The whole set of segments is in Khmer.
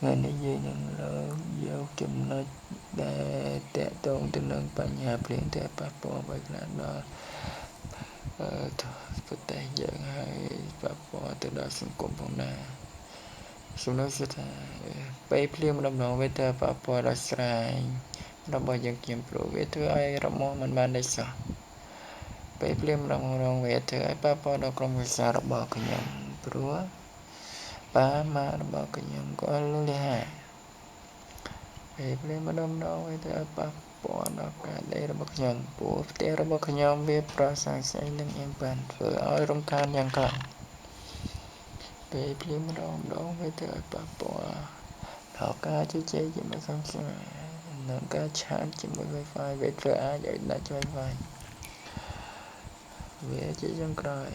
ថ្ងៃនេះយើងនឹងលើកយកចំណុចដែលតាក់ទងទៅនឹងបញ្ហាភ្លៀងដែលប៉ះពាល់អ្វីខ្លះដល់ប្រទេសយើងហើយប៉ះពាល់ទៅដល់សង្គមផងដែរសំណួរគឺថាពេលភ្លៀងម្ដងៗវាធ្វើប៉ះពាល់ដល់ស្រែរបស់យើងខ្ញុំព្រោះវាធ្វើឲ្យរមាស់មិនបានដីសោះពេលភ្លៀងម្ដងៗវាធ្វើឲ្យប៉ះពាល់ដល់ក្រុមគ្រួសាររបស់ខ្ញុំព្រោះប៉ាម៉ាក់របស់ខ្ញុំក៏លះហាពេលភ្លៀងម្ដងៗវាធ្វើឲ្យប៉ះពាល់ដល់ការដេករបស់ខ្ញុំព្រោះផ្ទះរបស់ខ្ញុំវាប្រសើរស្អីនឹងអៀនប៉ាន់ធ្វើឲ្យរំខានយ៉ាងខ្លាំងពេលភ្លៀងម្ដងៗវាធ្វើឲ្យប៉ះពាល់ដល់ការជជែកជាមួយសង្សារនិងការឆាតជាមួយ Wi-Fi វាធ្វើអាចឲ្យដាច់ Wi-Fi វាជាចុងក្រោយ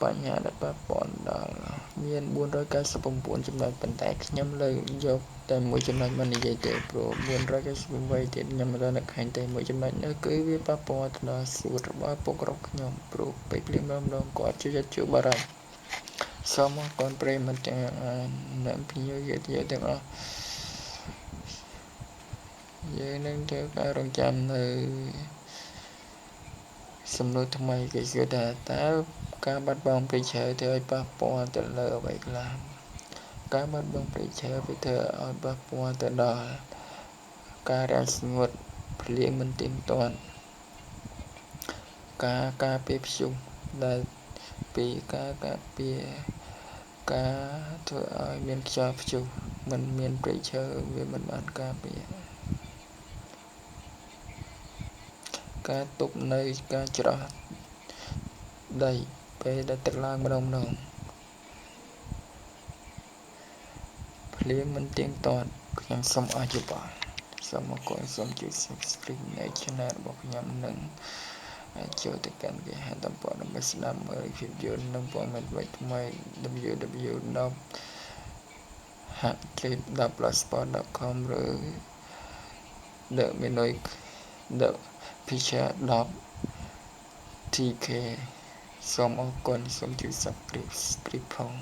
បញ្ហាដែលប៉ះពាល់ដល់មាន499ចំណុចប៉ុន្តែខ្ញុំលើកយកតែមួយចំណុចមកនិយាយទេព្រោះ498ទៀតខ្ញុំមិនដល់ឃើញទេមួយចំណុចនោះគឺវាប៉ះពាល់ទៅដល់សួតរបស់ពុករកខ្ញុំព្រោះពេលភ្លៀងម្ដងៗគាត់ជួយចិត្តជួបារម្ភសូមអរគុណប្រិយមិត្តទាំងនិងភ្ញៀវកិត្តិយសទាំងអស់យើងនឹងធ្វើការរងចាំនៅសំណួរថ្មីគេសួរថាតើការបាត់បង់ព្រៃឈើធ្វើឲ្យប៉ះពាល់ទៅលើអ្វីខ្លះការបាត់បង់ព្រៃឈើវាធ្វើឲ្យប៉ះពាល់ទៅដល់ការរាំងស្ងួតភ្លៀងមិនទៀងទាត់ការការពារព្យុះដែលពីការការពារការធ្វើឲ្យមានខ្យល់ព្យុះមិនមានព្រៃឈើវាមិនបានការពារការទប់នៅការច្រោះដីពេលដែលទឹកឡើងម្ដងៗភ្លៀងមិនទៀងទាត់ខ្ញុំសូមអស់យោបល់សូមអរគុណសូមជួយ Subscribe នៅ Channel របស់ខ្ញុំនិងចូលទៅកាន់គេហទំព័រដើម្បីស្ដាប់មើលភាពយន្តនិងព័ត៌មានថ្មីៗ www.hacktrip.blogspot.com ឬ The Menu The Picture 10 TK សូមអរគុណសូមជួយ Subscribe ផង